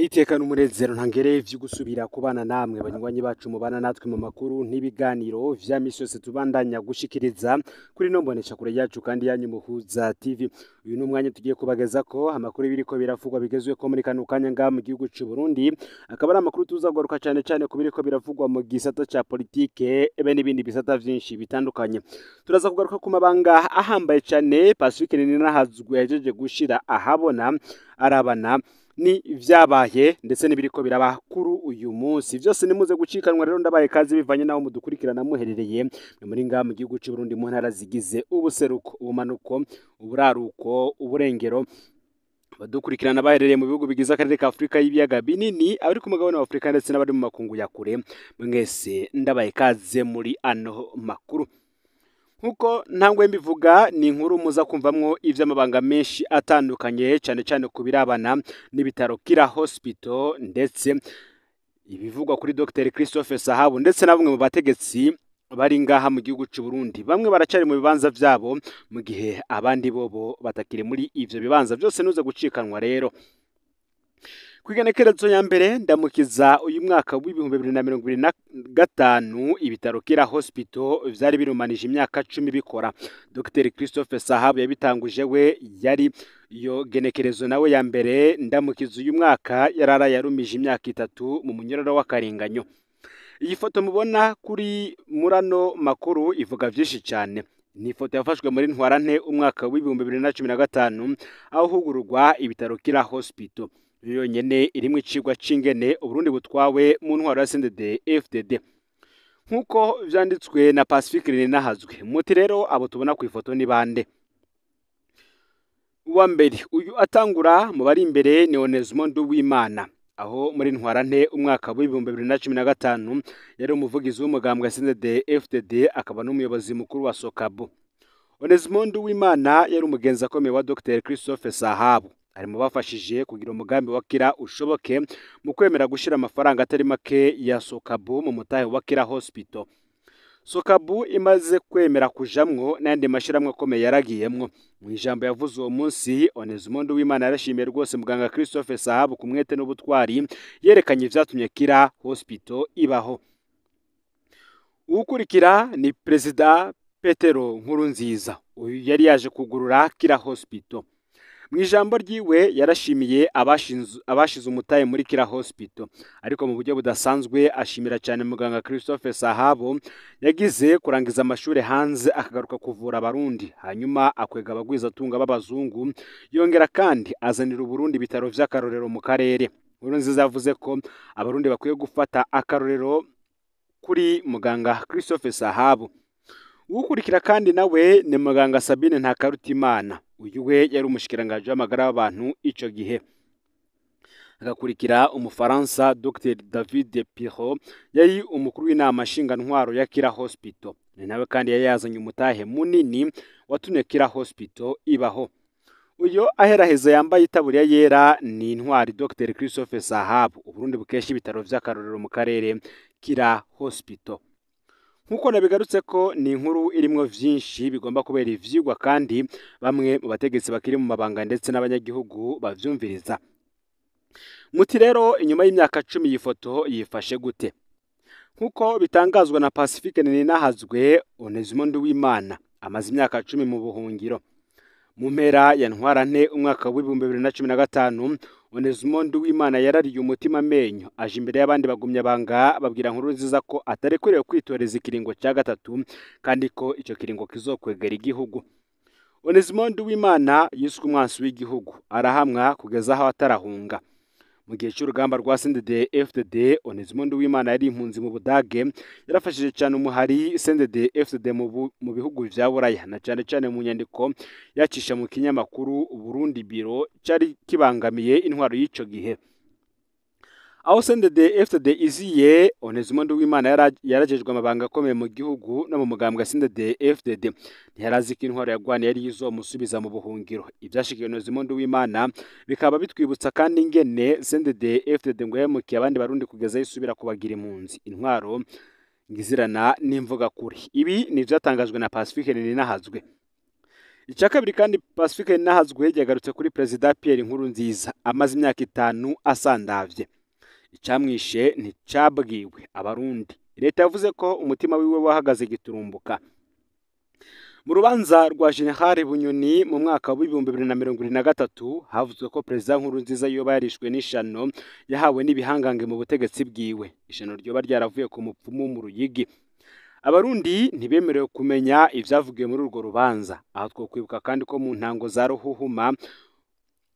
Niteka n'umunezero ntangere vyo gusubira kubana namwe banywanyi bacu mubana natwe mu makuru n'ibiganiro vya misi yose tubandanya gushikiriza kuri no mbonesha kure yacu kandi yanyu Muhuza TV. Uyu ni umwanya tugiye kubageza ko amakuru biriko biravugwa bigezweko muri kano kanya ngaha mu gihugu c'u Burundi, akaba ari amakuru tuzagaruka cane cane ku biriko biravugwa mu gisata ca politike ebe n'ibindi bisata vyinshi bitandukanye. Turaza kugaruka ku mabanga ahambaye cane Pacifique Nininahazwe yajeje gushira ahabona arabana ni vyabaye ndetse n'ibiriko biraba kuri uyu munsi. Vyose nimuze gucikanwa rero, ndabaye kazi bivanye naho mudukurikirana muherereye muri ngaha mu gihugu c'u Burundi mu ntara zigize ubuseruko, ubumanuko, uburaruko, uburengero, badukurikirana baherereye mu bihugu bigize akarere ka Afurika y'ibiyaga binini, abari ku mugabane wa Afurika ndetse n'abari mu makungu ya kure, mwese ndabaye kaze muri ano makuru. Nkuko ntangwe mbivuga, ni inkuru muza kumvamwo ivy'amabanga menshi atandukanye, cane cane ku birabana n'ibitaro Kira Hospital, ndetse ibivugwa kuri Dr Christophe Sahabu ndetse na bamwe mu bategetsi bari ngaha mu gihugu c'u Burundi. Bamwe baracari mu bibanza vyabo mu gihe abandi bobo batakiri muri ivyo bibanza. Vyose nuze gucikanwa rero. Kw'igenekerezo ya mbere ndamukiza uyu mwaka w'2025, ibitaro Kira Hospital vyari birumanije imyaka 10 bikora. Dr Christophe Sahabu yabitanguje we yari iyo genekerezo nawe ya mbere ndamukiza uyu mwaka yarara yarumije imyaka 3 mu munyororo w'akarenganyo. Iyi foto mubona kuri murano makuru ivuga vyinshi cyane. Ni ifoto yafashwe muri Ntwarante umwaka w'2015 aho hugururwa ibitaro Kira Hospital. Yonyene irimwe icigwa c'ingene Uburundi butwawe mu ntwaro ya CNDD FDD. Nkuko vyanditswe na Pacifique Nininahazwe. Muti rero abo tubona ku ifoto ni bande? Uwa mbere uyu atangura mu bari imbere ni Onesmo Nduwimana, aho muri Ntwarante umwaka w'2015 yari umuvugizi w'umugambwe CNDD FDD akaba n'umuyobozi mukuru wa Sokabu. Onesmo Nduwimana yari umugenzi akomeye wa Dr Christophe Sahabu, ari mu bafashije kugira umugambi wa Kira ushoboke mu kwemera gushira amafaranga atari make ya Sokabu mu mutahe wa Kira Hospital. Sokabu imaze kwemera kujamwo n'ayandi mashiramwe akomeye yaragiyemwo. Mu ijambo yavuze uwo munsi, Onesmo Nduwimana yarashimiye rwose muganga Christophe Sahabu ku mwete n'ubutwari yerekanye ivyatumye Kira Hospital ibaho. Uwukurikira ni Perezida Petero Nkurunziza, uyu yari yaje kugurura Kira Hospital. Mu ijambo ryiwe yarashimiye abashize umutahe muri Kira Hospital, ariko mu buryo budasanzwe ashimira cyane muganga Christophe Sahabu yagize kurangiza amashuri hanze akagaruka kuvura abarundi, hanyuma akwega abagwizatunga b'abazungu, yongera kandi azanira Uburundi ibitaro vy'akarorero mu karere. Nkurunziza yavuze ko abarundi bakwiye gufata akarorero kuri muganga Christophe Sahabu. Uwukurikira kandi nawe ni muganga Sabine Ntakarutimana, uyu we yari umushikiranganji w'amagara y'abantu ico gihe. Agakurikira umufaransa Dr David Pirot, yari umukuru w'inama nshinga-ntwaro ya Kira Hospital. Ni nawe kandi yari yazanye umutahe munini watumye Kira Hospital ibaho. Uyo aheraheza yambaye itaburiya yera ni intwari Dr Christophe Sahabu, Uburundi bukesha ibitaro vy'akarorero mu karere Kira Hospital. Nkuko nabigarutse ko ni inkuru irimwo vyinshi bigomba kubera ivyigwa kandi bamwe mu bategetsi bakiri mu mabanga ndetse n'abanyagihugu bavyumviriza. Muti rero inyuma y'imyaka 10 iyi foto yifashe gute? Nkuko bitangazwa na Pacifique Nininahazwe, Onesmo Nduwimana amaze imyaka 10 mu buhungiro. Mu mpera ya Ntwarante umwaka w'2015, Onesmo Nduwimana yarariye umutima amenyo aje imbere y'abandi bagumya banga babwira Nkurunziza ko atarekuriwe kwitoreza ikiringo cya gatatu kandi ko ico kiringo kizokwegera igihugu. Onesmo Nduwimana yiswe umwansi w'igihugu, arahamwa kugeza aho atarahunga. Mu gihe cy'urugamba rwa CNDD FDD, Onesmo Nduwimana yari impunzi mu Budage, yarafashije cyane umuhari CNDD FDD mu bihugu vya Buraya, na cyane cyane mu nyandiko yacisha mu kinyamakuru Burundi Biro cyari kibangamiye intwaro y'ico gihe. Aho CNDD FDD iziye, Onesmo Nduwimana yarajejwe amabanga akomeye mu gihugu no mu mugambwe CNDD FDD. Ntiyarazi ko intwaro yagwaniye yari izomusubiza mu buhungiro. Ivyashikiye Onesmo Nduwimana bikaba bitwibutsa kandi ingene CNDD FDD ngo yahemukiye abandi barundi kugeza isubira kubagira impunzi. Intwaro ngizirana n'imvuga kuri. Ibi ni ivyatangajwe na Pacifique Nininahazwe. Icya kabiri kandi, Pacifique Nahazwe yagarutse kuri Perezida Pierre Nkurunziza amaze imyaka 5 asandavye. Icamwishe nticabwiwe Abarundi. Leta yavuze ko umutima wiwe wahagaze giturumbuka. Mu rubanza rwa General Bunyoni mu mwaka wa 2023 havuzwe ko Perezida Nkurunziza yoba yarishwe n'ishano yahawe n'ibihangange mu butegetsi bwiwe. Ishano ryoba ryaravuye ku mupfumu mu Ruyigi. Abarundi ntibemerewe kumenya ivyavugiwe muri urwo rubanza. Aho twokwibuka kandi ko mu ntango za Ruhuhuma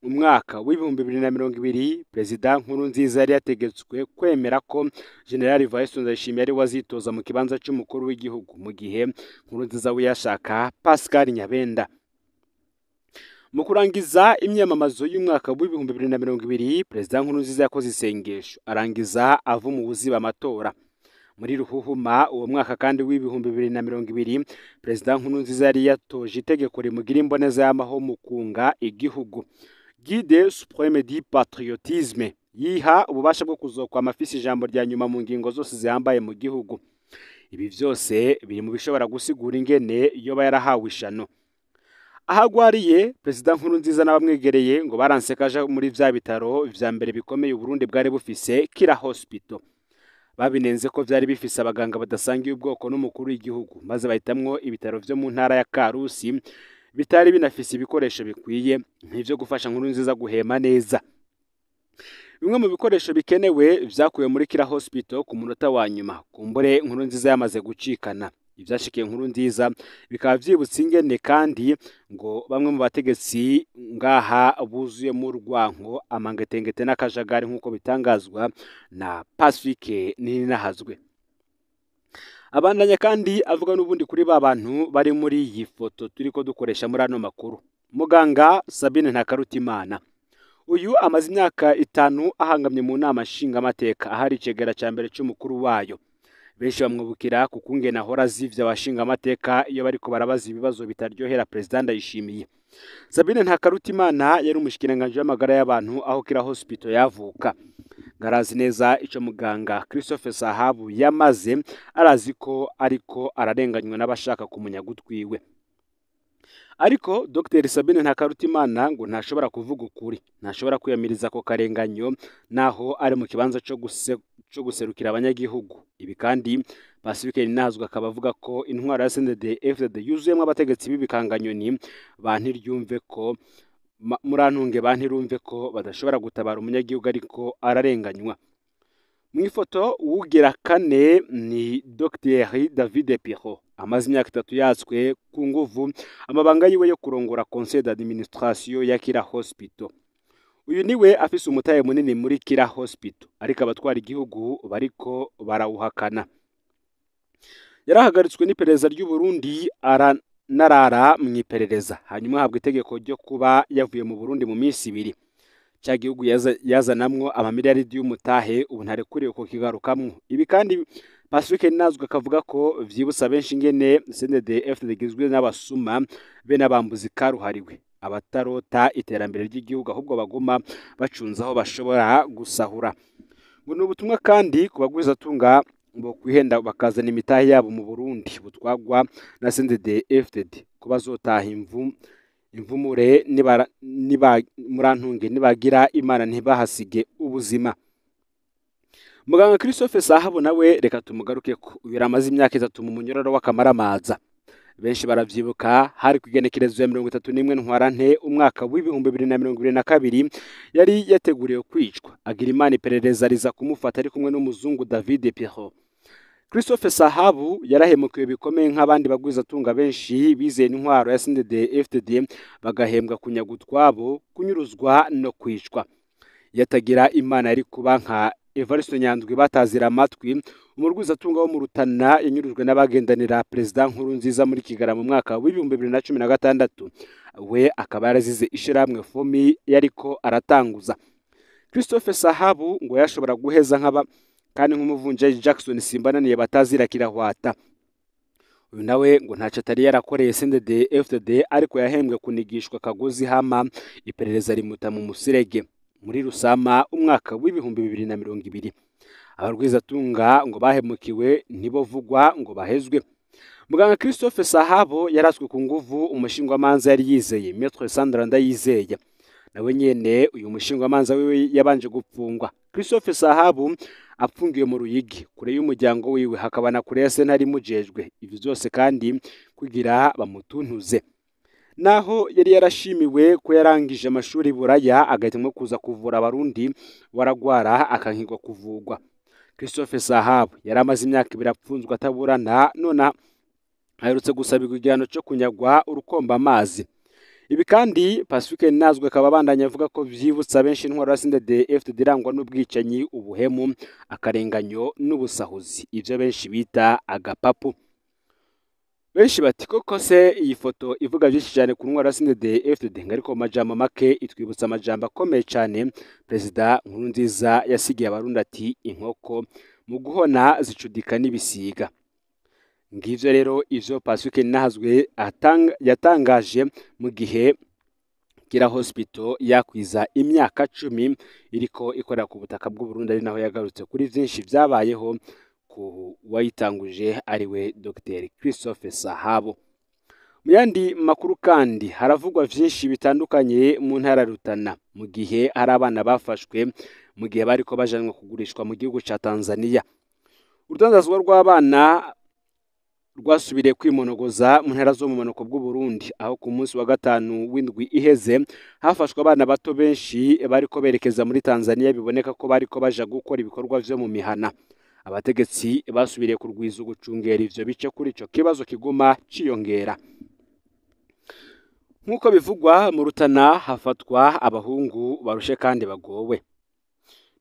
umwaka wa 2020 Perezida Nkurunziza yari yategetswe kwemera ko General Evariste Ndayishimiye ari wazitoza mu kibanza c'umukuru w'igihugu, mu gihe Nkurunziza we yashaka Pascal Nyabenda. Mu kurangiza imyamamazo y'umwaka wa 2020, Perezida Nkurunziza yakoze isengesho arangiza avuma uwuziba amatora. Muri Ruhuhuma uwo mwaka kandi wa 2020, Perezida Nkurunziza yari yatoje itegeko rimugira imboneza y'amaho mu kunga igihugu, Guide suprême du patriotisme, yiha ububasha bwo kuzokwama afise ijambo rya nyuma mu ngingo zose zihambaye mu gihugu. Ibi vyose biri mu bishobora gusigura ingene yoba yarahawe ishano. Aho agwariye, Perezida Nkurunziza n'abamwegereye ngo baranse kaja muri vya bitaro vya mbere bikomeye Uburundi bwari bufise, Kira Hospital. Babinenze ko vyari bifise abaganga badasangiye ubwoko n'umukuru w'igihugu, maze bahitamwo ibitaro vyo mu ntara ya Karusi bitari binafise ibikoresho bikwiye nk'ivyo gufasha Nkurunziza guhema neza. Bimwe mu bikoresho bikenewe vyakuwe muri Kira Hospital ku munota wa nyuma, kumbure Nkurunziza yamaze gucikana. Ivyashikiye Nkurunziza bikaba vyibutsa ingene kandi ngo bamwe mu bategetsi ngaha buzuyemo urwanko, amangetengete n'akajagari, nk'uko bitangazwa na Pacifique Nininahazwe. Abandanya kandi avuga n'ubundi kuri ba bantu bari muri iyi foto turiko dukoresha muri ano makuru. Muganga Sabine Ntakarutimana, uyu amaze imyaka 5 ahangamye mu nama nshingamateka, ahari icegera ca mbere c'umukuru wayo. Benshi bamwibukira ku kungene ahora azivya abashingamateka iyo bariko barabaza ibibazo bitaryohera Perezida Ndayishimiye. Sabine Ntakarutimana yari umushikiranganji w'amagara y'abantu aho Kira Hospital yavuka. Ngarazi neza ico muganga Christophe Sahabu yamaze, arazi ko ariko ararenganywa n'abashaka kumunya gutwiwe. Ariko Dr Sabine Ntakarutimana ngo ntashobora kuvuga ukuri, ntashobora kwiyamiriza ako karenganyo naho ari mu kibanza co guserukira abanyagihugu. Ibi kandi Pacifique Ninahazwe akaba avuga ko intwaro ya CNDD-FDD yuzuyemwo abategetsi b'ibikanganyoni ba ntiryumve ko murantunge ba ntirumve ko badashobora gutabara umunyagihugu ariko ararenganywa. Mu ifoto uwugira kane ni Dr David Pirot, amaze imyaka 3 yatswe ku nguvu amabanga yiwe yo kurongora conseil d'administration ya Kira Hospital. Uyu niwe afise umutahe munini muri Kira Hospital, ariko abatwara igihugu bariko barawuhakana. Yarahagaritswe n'iperereza ry'u Burundi aranarara mu iperereza, hanyuma ahabwa itegeko ryo kuba yavuye mu Burundi mu minsi 2. Ca gihugu yazanamwo amamiliyaridi y'umutahe ubu ntarekuriwe kukigarukamwo. Ibi kandi Pacifique Ninahazwe akavuga ko vyibutsa benshi ingene CNDD-FDD igizwe n'abasuma be n'abambuzi karuhariwe, abatarota iterambere ry'igihugu ahubwo baguma bacunze aho bashobora gusahura. Ngo ni ubutumwa kandi ku bagwizatunga bo kwihenda bakazana imitahe yabo mu Burundi butwagwa na CNDD-FDD, ko bazotaha imvumure niba murantunge nibagira Imana ntibahasige ubuzima. Muganga Christophe Sahabu nawe reka tumugaruke ko uyu yaramaze imyaka 3 mu munyororo w'akamaramaza. Benshi baravyibuka, hari kugenekerezo ya 31 Ntwarante umwaka wa 2022 yari yateguriwe kwicwa, agira Imana iperereza riza kumufata ari kumwe n'umuzungu David Pirot. Christophe Sahabu yarahemukiwe bikomeye nk'abandi bagwizatunga benshi bizeye intwaro ya CNDD-FDD bagahembwa kunyaga utwabo, kunyuruzwa no kwicwa. Yatagira Imana yari kuba nka Evariste Nyandwi batazira amatwi, umurwizatunga wo mu Rutana yanyurujwe n'abagendanira Perezida Nkurunziza muri Kigarama mu mwaka wa 2016, we akaba yarazize ishirahamwe FOMI yariko aratanguza. Christophe Sahabu ngo yashobora guheza nk'aba kandi nk'umuvunjayi Jackson Simbananiye batazira kirahwata. Uyu nawe ngo ntaco atari yarakoreye CNDD-FDD, ariko yahembwe kunigishwa kagozi hama iperereza rimuta mu musirege muri Rusama umwaka wa 2020. Abarwizatunga ngo bahemukiwe ntibovugwa ngo bahezwe. Muganga Christophe Sahabo yaraswe ku nguvu umushingwamanza yari yizeye Maître Sandra Ndayizeye, nawe nyene uyu mushingwamanza wiwe yabanje gupfungwa. Christophe Sahabu apfungiwe mu Ruyigi kure y'umuryango wiwe, hakaba na kure ya sentare imujejwe, ivyo vyose kandi kugira bamutuntuze. Naho yari yarashimiwe ko yarangije amashuri Buraya agahitamwo kuza kuvura Abarundi, waragwara akankigwa kuvugwa. Christophe Sahabu yari amaze imyaka 2 apfunzwe ataburana, none aherutse gusabirwa igihano co kunyagwa urukomba amazi. Ibi kandi Pacifique Nazwe akaba abandanya avuga ko vyibutsa benshi intwaro ya CNDD-FDD irangwa n'ubwicanyi, ubuhemu, akarenganyo n'ubusahuzi, ivyo benshi bita agapapu. Benshi bati koko se iyi foto ivuga vyinshi cyane ku ntwaro ya CNDD-FDD, ariko mu majambo make itwibutsa amajambo akomeye cyane Perezida Nkurunziza yasigiye Abarundi ati inkoko mu guhona zicudika n'ibisiga. Ngivyo rero ivyo Pacifique Nahazwe yatangaje mu gihe Kira Hospital yakwiza imyaka 10 iriko ikorera ku butaka bw'u Burundi, ari naho yagarutse kuri vyinshi vyabayeho ku wayitanguje ariwe Dr Christophe Sahabo. Mu yandi makuru kandi haravugwa vyinshi bitandukanye mu ntara Rutana, mu gihe hari abana bafashwe mu gihe bariko bajanwa kugurishwa mu gihugu ca Tanzania. Urudandazwa rw'abana rwasubiriye kwimonogoza mu ntara zo mu manuko bw'u Burundi, aho ku munsi wa gatanu w'indwi iheze hafashwe abana bato benshi bariko berekeza muri Tanzania, biboneka ko bariko baja gukora ibikorwa vyo mu mihana. Abategetsi basubiriye kurwiza ugucungera ivyo bice kuri ico kibazo kiguma ciyongera. Nk'uko bivugwa mu Rutana hafatwa abahungu barushe kandi bagowe.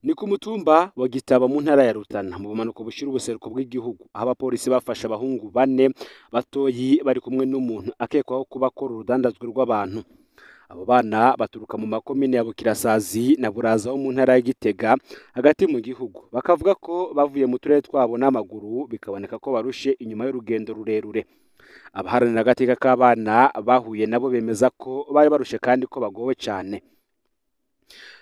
Ni ku mutumba wa Gitaba mu ntara ya Rutana mu bumanuko bushira ubuseruko bw'igihugu, aho abapolisi bafashe abahungu 4 batoyi bari kumwe n'umuntu akekwaho kuba akora urudandazwe rw'abantu. Abo bana baturuka mu makomine ya Bukirasazi na Buraza ho mu ntara ya Gitega hagati mu gihugu, bakavuga ko bavuye mu turere twabo n'amaguru, bikaboneka ko barushe inyuma y'urugendo rurerure. Abaharanira agateka k'abana bahuye nabo bemeza ko bari barushe kandi ko bagowe cyane.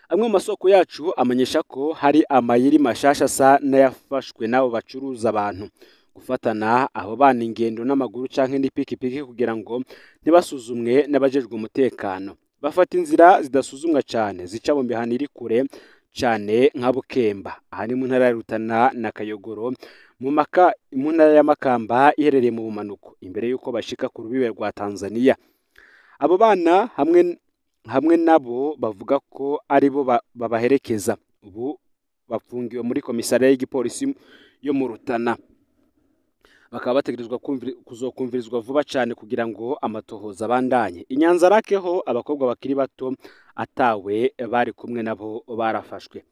Amwe mu masoko yacu amenyesha ko hari amayeri mashasha asa n'ayafashwe n'abo bacuruza abantu, gufatana abo bana ingendo n'amaguru canke n'ipikipiki kugira ngo ntibasuzumwe n'abajejwe umutekano. Bafata inzira zidasuzumwa cyane zica mu mihana iri kure cyane nka Bukemba, aha ni mu ntara ya Rutana na Kayogoro mu ntara ya Makamba iherereye mu bumanuko, imbere y'uko bashika ku rubibe rwa Tanzania. Abo bana hamwe nabo bavuga ko aribo babaherekeza, ubu bafungiwe muri komisariya y'igipolisi yo mu Rutana, bakaba bategerezwa kuzokumvirizwa vuba cyane kugira ngo amatohoza abandanye. Inyanza rakeho abakobwa bakiri bato atawe bari kumwe nabo barafashwe.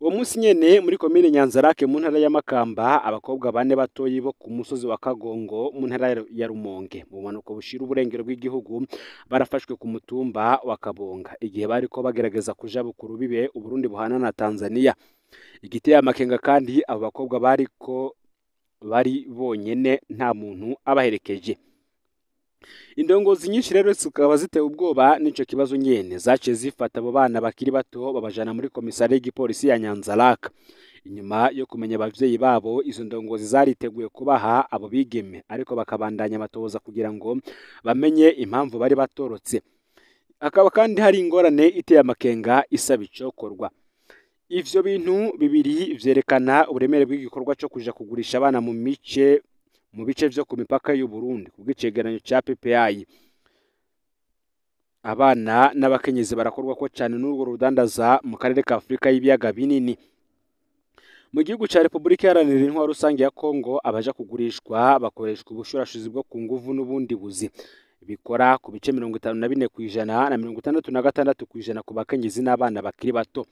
Uwo munsi nyene muri komine Nyanzarake mu ntara ya Makamba, abakobwa 4 batoyi bo ku musozi wa Kagongo mu ntara ya Rumonge mu bumanuko bushira uburengero bw'igihugu barafashwe ku mutumba wa Kabonga igihe bariko bagerageza kujabuka urubibe Uburundi buhana na Tanzania. Igiteye amakenga kandi abo bakobwa bariko bari bonyene nta muntu abaherekeje. Indongozi nyinshi rero zikaba zitewe ubwoba n'ico kibazo nyene, zaciye zifata abo bana bakiri bato babajana muri komisariya y'igipolisi ya Nyanzarake. Inyuma yo kumenya abavyeyi babo, izo ndongozi zariteguye kubaha abo bigeme, ariko bakabandanya amatohoza kugira ngo bamenye impamvu bari batorotse. Hakaba kandi hari ingorane iteye amakenga isaba icokorwa. Ivyo bintu bibiri vyerekana uburemere bw'igikorwa co kuja kugurisha abana mu bice vyo ku mipaka y'u Burundi. Kubw'icegeranyo ca PPI, abana n'abakenyezi barakorwa ko cyane n'urwo rudandaza mu karere ka Afrika y'ibiyaga binini. Mu gihugu ca Republika Iharanira Intwaro Rusange ya Kongo, abaja kugurishwa bakoreshwa ubushurashuzi bwo ku nguvu n'ubundi buzi, bikora ku bice 54% na 66% ku bakenyezi n'abana bakiri bato.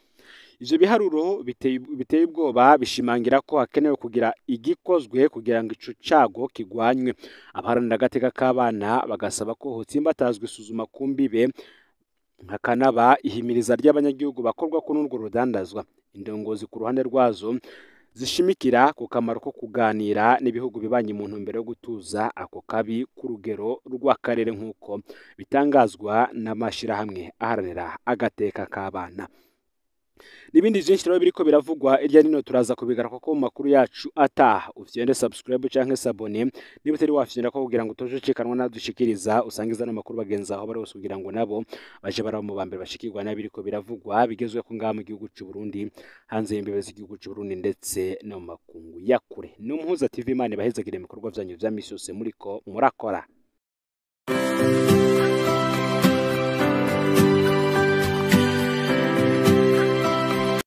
Ivyo biharuro biteye ubwoba bishimangira ko hakenewe kugira igikozwe kugira ngo ico cago kigwanywe. Abaharanira agateka k'abana bagasaba ko hotsimbatazwa isuzuma ku mbibe, hakanaba ihimiriza ry'abanyagihugu bakorwa ko n'urwo rudandazwa. Indongozi ku ruhande rwazo zishimikira ku kamaro ko kuganira n'ibihugu bibanye mu ntumbero yo gutuza ako kabi ku rugero rw'akarere, nk'uko bitangazwa n'amashirahamwe aharanira agateka k'abana. N'ibindi byinshi rero biriko biravugwa irya nino, turaza kubigaruka ko mu makuru yacu ataha. Ufyonde subscribe canke s'abonner niba utari wafyonda ko, kugira ngo utoje ucikanwa nadushikiriza, usangiza n'amakuru bagenzi aho bari hose, kugira ngo nabo baje baraba mu bambere bashikirwa n'abiriko biravugwa bigezweho ngaha mu gihugu c'u Burundi, hanze y'imbibe z'igihugu c'u Burundi, ndetse no mu makungu ya kure. N'Umuhuza TV, Imana ibahezagire ibikorwa vyanyu vya misi yose muriko murakora.